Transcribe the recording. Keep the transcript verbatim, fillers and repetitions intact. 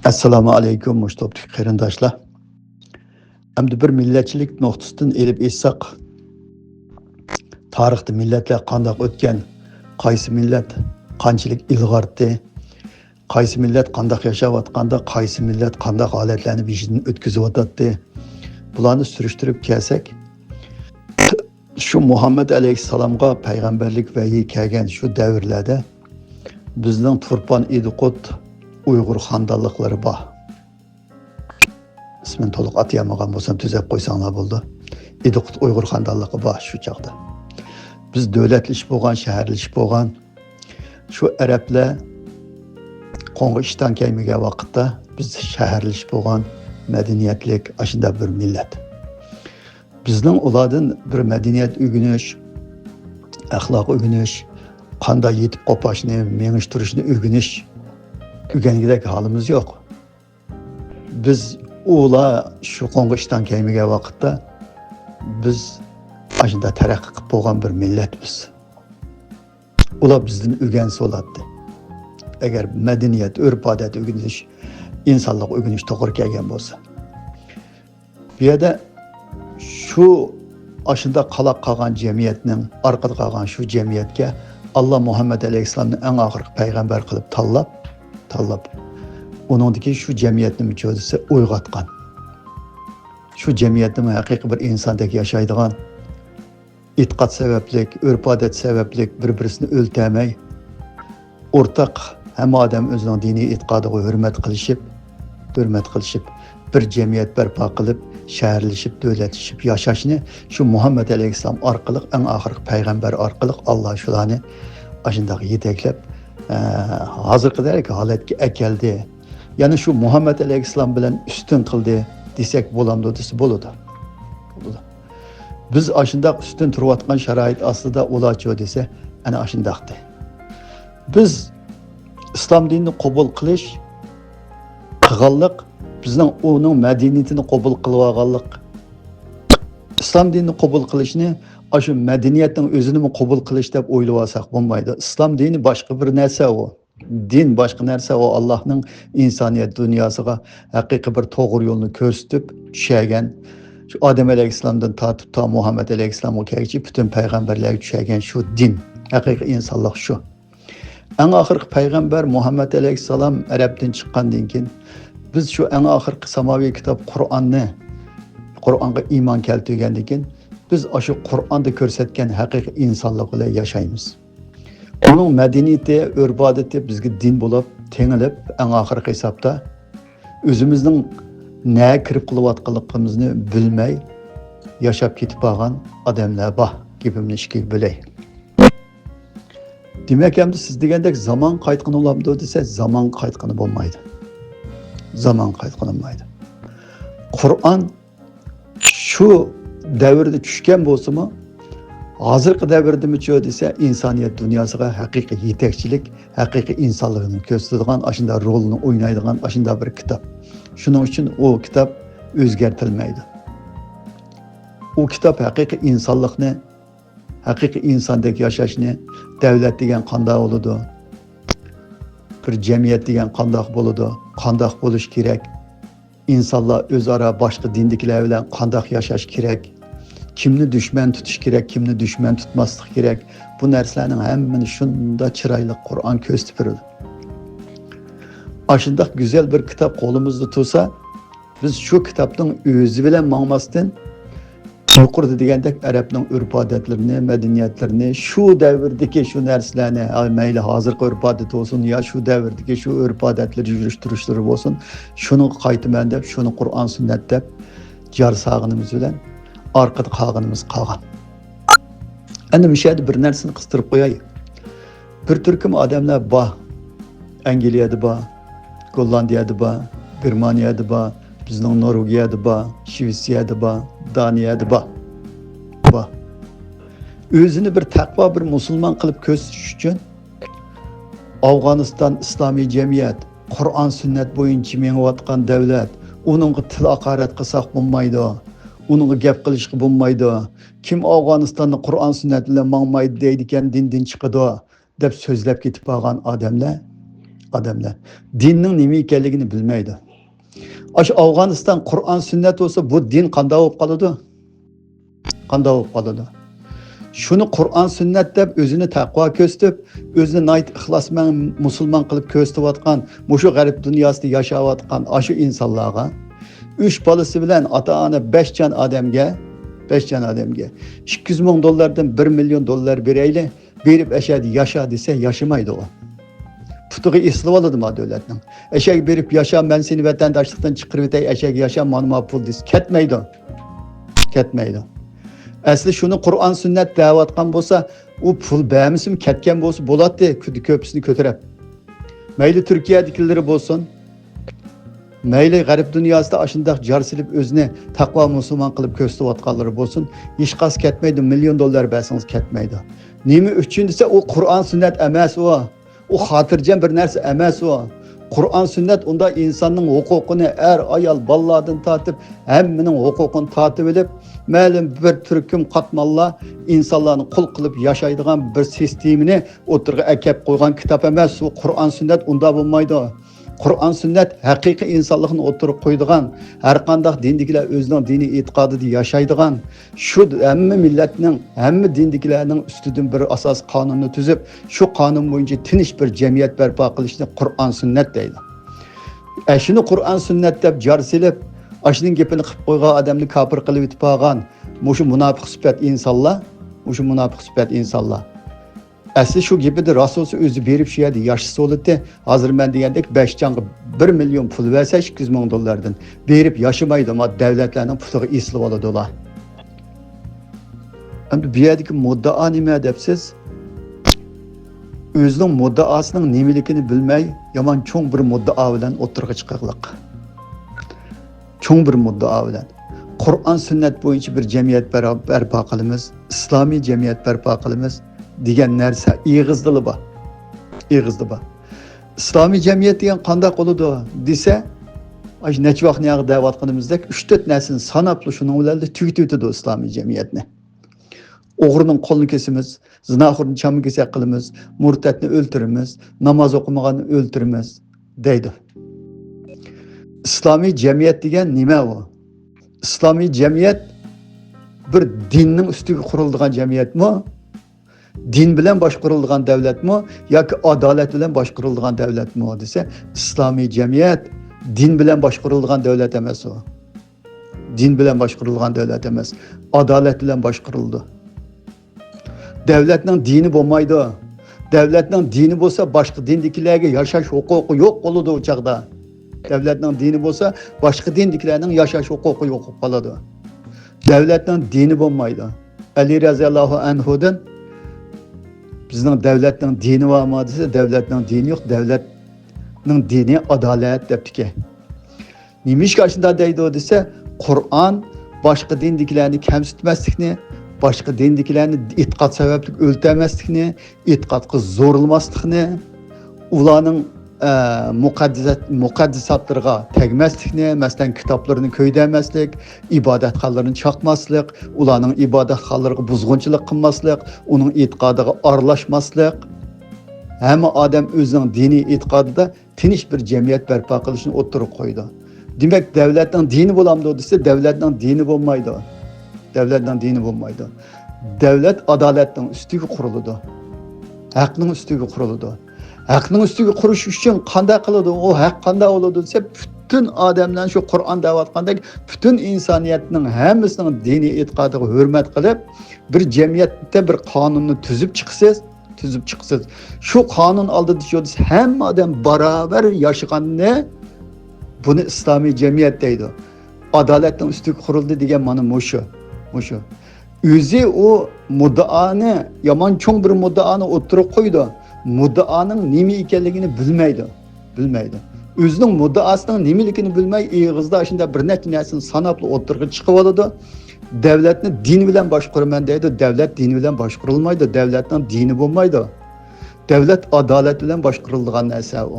ئەسسالامۇ ئەلەيكۇم، مۇشۇ توپتىكى قېرىنداشلار. ئەمدى بىر مىللەتچىلىك نۇقتىسىدىن ئېلىپ ئېيتساق، تارىختا مىللەتلەر قانداق ئۆتكەن، قايسى مىللەت قانچىلىك ئىلغارتتى، قايسى مىللەت قانداق ياشاۋاتقاندا، قايسى مىللەت قانداق ھالەتلەرنى بېشىدىن ئۆتكۈزۈۋاتاتتى، بۇلارنى سۈرۈشتۈرۈپ كەلسەك، شۇ مۇھەممەد ئەلەيھىسسالامغا پەيغەمبەرلىك ۋەھىي كەلگەن شۇ دەۋرلەردە بىزنىڭ تۇرپان، ئىدىقۇت ئۇيغۇر خاندانلىقلىرى بار. ئىسمىنى تولۇق ئاتىيالمىغان بولسام، تۈزەپ قويساڭلار بولىدۇ. ئىدىقۇت ئۇيغۇر خاندانلىقى بار شۇ چاغدا. بىز دۆلەتلىشىپ بولغان، شەھەرلىشىپ بولغان، شۇ ئەرەبلەر قوڭغا ئىشتان كەيمىگەن ۋاقىتتا بىز شەھەرلىشىپ بولغان مەدەنىيەتلىك ئاشۇنداق بىر مىللەت. بىزنىڭ ئۇلاردىن بىر مەدەنىيەت ئۆگىنىش، ئەخلاق ئۆگىنىش، قانداق يېتىپ قوپاشنى، مېڭىش تۇرۇشنى ئۆگىنىش، ئۆگەنگۈدەك ھالىمىز يوق. بىز ئۇلار شۇ قوڭغا ئىشتان كەيمىگەن ۋاقىتتا بىز ئاشۇنداق تەرەققىي قىلىپ بولغان بىر مىللەت بىز. ئۇلار بىزدىن ئۆگەنسە بولاتتى. ئەگەر مەدەنىيەت، ئۆرپ-ئادەت ئۆگىنىش، ئىنسانلىق ئۆگىنىش توغرا كەلگەن بولسا. بۇ يەردە شۇ ئاشۇنداق قالاق قالغان جەمئىيەتنىڭ، ئارقىدا قالغان شۇ جەمئىيەتكە ئاللا مۇھەممەد ئەلەيھىسسالامنى ئەڭ ئاخىرقى پەيغەمبەر قىلىپ تاللاپ، تاللاپ، ئۇنىڭدىكى شۇ جەمئىيەتنى مۇچۇ دېسە ئويغاتقان. شۇ جەمئىيەتنىمۇ ھەقىقىي بىر ئىنساندەك ياشايدىغان، ئېتىقاد سەۋەبلىك، ئۆرپ-ئادەت سەۋەبلىك بىر-بىرسىنى ئۆلتەرمەي، ئورتاق ھەممە ئادەم ئۆزىنىڭ دىنىي ئېتىقادىغا ھۆرمەت قىلىشىپ، ھۆرمەت قىلىشىپ، بىر جەمئىيەت بەرپا قىلىپ، شەھەرلىشىپ، دۆلەتلىشىپ ياشاشنى شۇ مۇھەممەد ئەلەيھىسسالام ئارقىلىق، ئەڭ ئاخىرقى پەيغەمبەر ئارقىلىق ئاللا شۇلارنى ئاشۇنداق يېتەكلەپ، ئە، ھازىرقىدەك ھالەتكە ئەكەلدى. يەنى شۇ مۇھەممەد ئەلەيھىسسالام بىلەن ئۈستۈن قىلدى دېسەك بولامدۇ دېسە بولىدۇ. بولىدۇ. بىز ئاشۇنداق ئۈستۈن تۇرۇۋاتقان شارائىت ئاستىدا ئۇلارچۇ دېسە، ئەنە ئاشۇنداقتى. بىز ئىسلام دىنىنى قوبۇل قىلىش، قىلغانلىق، بىزنىڭ ئۇنىڭ مەدەنىيىتىنى قوبۇل قىلىۋالغانلىق. ئىسلام دىنىنى قوبۇل قىلىشنى ئاشۇ مەدەنىيەتنىڭ ئۆزىنىمۇ قوبۇل قىلىش دەپ ئويلىۋالساق بولمايدۇ. ئىسلام دىنى باشقا بىر نەرسە ئۇ. دىن باشقا نەرسە، ئۇ ئاللاھنىڭ ئىنسانىيەت دۇنياسىغا ھەقىقىي بىر توغرا يولنى كۆرسىتىپ چۈشەرگەن، شۇ ئادەم ئەلەيھىسسالامدىن تارتىپ تا مۇھەممەد ئەلەيھىسسالامغا كەلگۈچە پۈتۈن پەيغەمبەرلەرگە چۈشەرگەن شۇ دىن، ھەقىقىي ئىنسانلىق شۇ. ئەڭ ئاخىرقى پەيغەمبەر مۇھەممەد ئەلەيھىسسالام ئەرەبتىن چىققاندىن كېيىن، بىز شۇ ئەڭ ئاخىرقى ساماۋىي كىتاب قۇرئاننى، قۇرئانغا ئىمان كەلتۈرگەندىن كېيىن، بىز ئاشۇ قۇرئاندا كۆرسەتكەن ھەقىقىي ئىنسانلىق بىلەن ياشايمىز. ئۇنىڭ مەدەنىيىتى، ئۆرپ-ئادىتى بىزگە دىن بولۇپ تېڭىلىپ، ئەڭ ئاخىرقى ھېسابتا ئۆزىمىزنىڭ نەگە كىرىپ قېلىۋاتقانلىقىمىزنى بىلمەي ياشاپ كېتىپ بارغان ئادەملەر بار. گېپىمنى ئىككىگە بۆلەي. دېمەك، ئەمدى سىز دېگەندەك زامان قايتقىنى بولامدۇ دېسە، زامان قايتقىنى بولمايدۇ. زامان قايتقىنى بولمايدۇ. قۇرئان شۇ دەۋردە چۈشكەن بولسىمۇ، ھازىرقى دەۋردىمۇچۇ دېسە، ئىنسانىيەت دۇنياسىغا ھەقىقىي يېتەكچىلىك، ھەقىقىي ئىنسانلىقنى كۆرسىتىدىغان، ئاشۇنداق رولىنى ئوينايدىغان ئاشۇنداق بىر كىتاب. شۇنىڭ ئۈچۈن ئۇ كىتاب ئۆزگەرتىلمەيدۇ. ئۇ كىتاب ھەقىقىي ئىنسانلىقنى، ھەقىقىي ئىنساندەك ياشاشنى، دەۋلەت دېگەن قانداق بولىدۇ؟ بىر جەمئىيەت دېگەن قانداق بولىدۇ؟ قانداق بولۇش كېرەك؟ ئىنسانلار ئۆزئارا باشقا دىندىكىلەر بىلەن قانداق ياشاش كېرەك؟ كىمنى دۈشمەن تۇتۇش كېرەك، كىمنى دۈشمەن تۇتماسلىق كېرەك؟ بۇ نەرسىلەرنىڭ ھەممىنى شۇنداق چىرايلىق قۇرئان كۆرسىتىپ بېرىدۇ. ئاشۇنداق گۈزەل بىر كىتاب قولىمىزدا تۇرسا، بىز شۇ كىتابنىڭ ئۆزى بىلەن ماڭماستىن، يۇقىرىدا دېگەندەك ئەرەبنىڭ ئۆرپ-ئادەتلىرىنى، مەدەنىيەتلىرىنى، شۇ دەۋردىكى شۇ نەرسىلەرنى، ھە، مەيلى ھازىرقى ئۆرپ-ئادەت بولسۇن يا شۇ دەۋردىكى شۇ ئۆرپ-ئادەتلىرى، يۈرۈش-تۇرۇشلىرى بولسۇن، شۇنىڭغا قايتىمەن دەپ، شۇنى قۇرئان، سۈننەت دەپ جار سالغىنىمىز بىلەن ئارقىدا قالغىنىمىز قالغان. ئەنە مۇشۇ يەردە بىر نەرسىنى قىستۇرۇپ قوياي. بىر تۈركۈم ئادەملەر بار. ئەنگلىيەدە بار، گوللاندىيەدە بار، گېرمانىيەدە بار، بىزنىڭ نورۋېگىيەدە بار، شىۋېتسىيەدە بار، دانىيەدە بار. بار. ئۆزىنى بىر تەقۋا، بىر مۇسۇلمان قىلىپ كۆرسىتىش ئۈچۈن، ئافغانىستان ئىسلامىي جەمئىيەت، قۇرئان سۈننەت بويىچە مېڭىۋاتقان دەۋلەت، ئۇنىڭغا تىل ھاقارەت قىلساق بولمايدۇ، ئۇنىڭغا گەپ قىلىشقا بولمايدۇ. كىم ئافغانىستاندا قۇرئان سۈننەت بىلەن ماڭمايدۇ دەيدىكەن، دىندىن چىقىدۇ، دەپ سۆزلەپ كېتىپ بارغان ئادەملەر ئادەملەر. دىننىڭ نېمە ئىكەنلىكىنى بىلمەيدۇ. ئاشۇ ئافغانىستان قۇرئان سۈننەت بولسا، بۇ دىن قانداق بولۇپ قالىدۇ؟ قانداق بولۇپ قالىدۇ؟ شۇنى قۇرئان سۈننەت دەپ، ئۆزىنى تەقۋا كۆرسىتىپ، ئۆزىنى ناھايىتى ئىخلاسمەن مۇسۇلمان قىلىپ كۆرسىتىۋاتقان، مۇشۇ غەرب دۇنياسىدا ياشاۋاتقان ئاشۇ ئىنسانلارغا، ئۈچ بالىسى بىلەن ئاتا-ئانا بەش جان ئادەمگە، بەش جان ئادەمگە ئىككى يۈز مىڭ دوللاردىن بىر مىليون دوللار بېرەيلى، بېرىپ ئەشەدە ياشا دېسە، ياشىمايدۇ ئۇ. پۇتىغا ئېسىلىۋالىدۇ ما دۆلەتنىڭ. ئەشەگە بېرىپ ياشا، مەن سېنى ۋەتەنداشلىقتىن چىقىرىۋېتەي، ئەشەگە ياشا، مانا ما پۇل دېسە، كەتمەيدۇ. كەتمەيدۇ. ئەسلى شۇنى قۇرئان سۈننەت دەۋاتقان بولسا، ئۇ پۇل بەرمىسىمۇ كەتكەن بولسا بولاتتى، كۆ-، كۆپىسىنى كۆتۈرۈپ. مەيلى تۈركىيەدىكىلىرى بولسۇن، مەيلى غەرب دۇنياسىدا ئاشۇنداق جار سېلىپ ئۆزىنى تەقۋا مۇسۇلمان قىلىپ كۆرسىتىۋاتقانلىرى بولسۇن، ھېچقايسى كەتمەيدۇ، مىليون دوللار بەرسىڭىز كەتمەيدۇ. نېمە ئۈچۈن دېسە، ئۇ قۇرئان سۈننەت ئەمەس ئۇ. ئۇ خاتىرجەم بىر نەرسە ئەمەس ئۇ. قۇرئان سۈننەت ئۇنداق ئىنساننىڭ ھوقۇقىنى، ئەر، ئايال، بالىلاردىن تارتىپ ھەممىنىڭ ھوقۇقىنى تارتىۋېلىپ، مەلۇم بىر تۈركۈم قاتماللار ئىنسانلارنى قۇل قىلىپ ياشايدىغان بىر سىستېمىنى ئوتتۇرىغا ئەكەپ قويغان كىتاب ئەمەس. ئۇ قۇرئان سۈننەت ئۇنداق بولمايدۇ. قۇرئان سۈننەت ھەقىقىي ئىنسانلىقنى ئوتتۇرىغا قويىدىغان، ھەر قانداق دىندىكىلەر ئۆزىنىڭ دىنىي ئېتىقادىدا ياشايدىغان، شۇ ھەممە مىللەتنىڭ، ھەممە دىندىكىلەرنىڭ ئۈستىدىن بىر ئاساسىي قانۇننى تۈزۈپ، شۇ قانۇن بويىچە تىنچ بىر جەمئىيەت بەرپا قىلىشنى قۇرئان سۈننەت دەيدۇ. ئەشۇنى قۇرئان سۈننەت دەپ جار سېلىپ، ئاشۇنىڭ گېپىنى قىلىپ قويغان ئادەمنى كاپىر قىلىۋېتىپ قالغان مۇشۇ مۇناپىق سۈپەت ئىنسانلار، مۇشۇ مۇناپىق سۈپەت ئىنسانلار. ئەسلى شۇ گېپىدە راست بولسا، ئۆزى بېرىپ شۇ يەردە ياشىسا بولاتتى. ھازىر مەن دېگەندەك بەش جانغا بىر مىليون پۇل بەرسە، ئىككى يۈز مىڭ دوللاردىن بېرىپ ياشىمايدۇ، ما دەۋلەتلەرنىڭ پۇتىغا ئېسىلىۋالىدۇلا. ئەمدى بۇ يەردىكى مۇددىئا نېمە دەپسىز؟ ئۆزىنىڭ مۇددىئاسىنىڭ نېمىلىكىنى بىلمەي، يامان چوڭ بىر مۇددىئا بىلەن ئوتتۇرىغا چىقىرلىق. چوڭ بىر مۇددىئا بىلەن، قۇرئان سۈننەت بويىچە بىر جەمئىيەت بەر-، بەرپا قىلىمىز، ئىسلامىي جەمئىيەت بەرپا قىلىمىز دېگەن نەرسە ئېغىزدىلا بار. ئېغىزدا بار. ئىسلامىي جەمئىيەت دېگەن قانداق بولىدۇ دېسە، ئاشۇ نەچچە ۋاقىت ياقى دەۋاتقىنىمىزدەك، ئۈچ تۆت نەرسىنى ساناپلا شۇنىڭ بىلەنلا تۈگىتىۋېتىدۇ ئىسلامىي جەمئىيەتنى. ئوغرىنىڭ قولىنى كېسىمىز، زىناخورنى چامغا كېسەك قىلىمىز، مۇرتەتنى ئۆلتۈرىمىز، ناماز ئوقۇمىغاننى ئۆلتۈرىمىز، دەيدۇ. ئىسلامىي جەمئىيەت دېگەن نېمە ئۇ؟ ئىسلامىي جەمئىيەت بىر دىننىڭ ئۈستىگە قۇرۇلىدىغان جەمئىيەتمۇ؟ دىن بىلەن باشقۇرۇلىدىغان دەۋلەتمۇ ياكى ئادالەت بىلەن باشقۇرۇلىدىغان دەۋلەتمۇ دېسە، ئىسلامىي جەمئىيەت دىن بىلەن باشقۇرۇلىدىغان دەۋلەت ئەمەس ئۇ. دىن بىلەن باشقۇرۇلغان دۆلەت ئەمەس، ئادالەت بىلەن باشقۇرۇلىدۇ. دەۋلەتنىڭ دىنى بولمايدۇ. دەۋلەتنىڭ دىنى بولسا، باشقا دىندىكىلەرگە ياشاش ھوقۇقى يوق بولىدۇ ئۇ چاغدا. دەۋلەتنىڭ دىنى بولسا، باشقا دىندىكىلەرنىڭ ياشاش ھوقۇقى يوق بولۇپ قالىدۇ. دەۋلەتنىڭ دىنى بولمايدۇ. ئەلى رەزىياللاھۇ ئەنھۇدىن، بىزنىڭ دەۋلەتنىڭ دىنى بارمۇ دېسە، دەۋلەتنىڭ دىنى يوق، دەۋلەتنىڭ دىنى ئادالەت دەپتىكەن. نېمىشقا ئاشۇنداق دەيدۇ دېسە، قۇرئان باشقا دىندىكىلەرنى كەمسىتمەسلىكنى، باشقا دىندىكىلەرنى ئېتىقاد سەۋەبلىك ئۆلتۈرمەسلىكنى، ئېتىقادقا زورلىماسلىقنى، ئۇلارنىڭ، ئە، مۇقەددىسات-، مۇقەددىساتلىرىغا تەگمەسلىكنى، مەسىلەن، كىتابلىرىنى كۆيدۈرمەسلىك، ئىبادەتخانىلىرىنى چاقماسلىق، ئۇلارنىڭ ئىبادەتخانىلىرىغا بۇزغۇنچىلىق قىلماسلىق، ئۇنىڭ ئېتىقادىغا ئارىلاشماسلىق. ھەممە ئادەم ئۆزىنىڭ دىنىي ئېتىقادىدا تىنچ بىر جەمئىيەت بەرپا قىلىشنى ئوتتۇرىغا قويىدۇ. دېمەك، دەۋلەتنىڭ دىنى بولامدۇ دېسە، دەۋلەتنىڭ دىنى بولمايدۇ. دەۋلەتنىڭ دىنى بولمايدۇ. دەۋلەت ئادالەتنىڭ ئۈستىگە قۇرۇلىدۇ. ھەقنىڭ ئۈستىگە قۇرۇلىدۇ. ھەقنىڭ ئۈستىگە قۇرۇش ئۈچۈن قانداق قىلىدۇ؟ ئۇ ھەق قانداق بولىدۇ دېسە، پۈتۈن ئادەملەر شۇ قۇرئان دەۋاتقاندەك، پۈتۈن ئىنسانىيەتنىڭ ھەممىسىنىڭ دىنىي ئېتىقادىغا ھۆرمەت قىلىپ، بىر جەمئىيەتتە بىر قانۇننى تۈزۈپ چىقىسىز. تۈزۈپ چىقىسىز. شۇ قانۇن ئالدىدا شۇ ھەممە ئادەم باراۋەر ياشىغاننى، بۇنى ئىسلامىي جەمئىيەت دەيدۇ. ئادالەتنىڭ ئۈستىگە قۇرۇلدى دېگەن مانا مۇشۇ. مۇشۇ. ئۆزى ئۇ مۇددىئانى، يامان چوڭ بىر مۇددىئانى ئوتتۇرىغا قويىدۇ. مۇددىئانىڭ نېمە ئىكەنلىكىنى بىلمەيدۇ. بىلمەيدۇ. ئۆزىنىڭ مۇددىئاسىنىڭ نېمىلىكىنى بىلمەي، ئېغىزدا شۇنداق بىر نەچچە نەرسىنى ساناپلا ئوتتۇرىغا چىقىۋالىدۇ. دەۋلەتنى دىن بىلەن باشقۇرىمەن دەيدۇ، دەۋلەت دىن بىلەن باشقۇرۇلمايدۇ، دەۋلەتنىڭ دىنى بولمايدۇ. دەۋلەت ئادالەت بىلەن باشقۇرۇلىدىغان نەرسە ئۇ.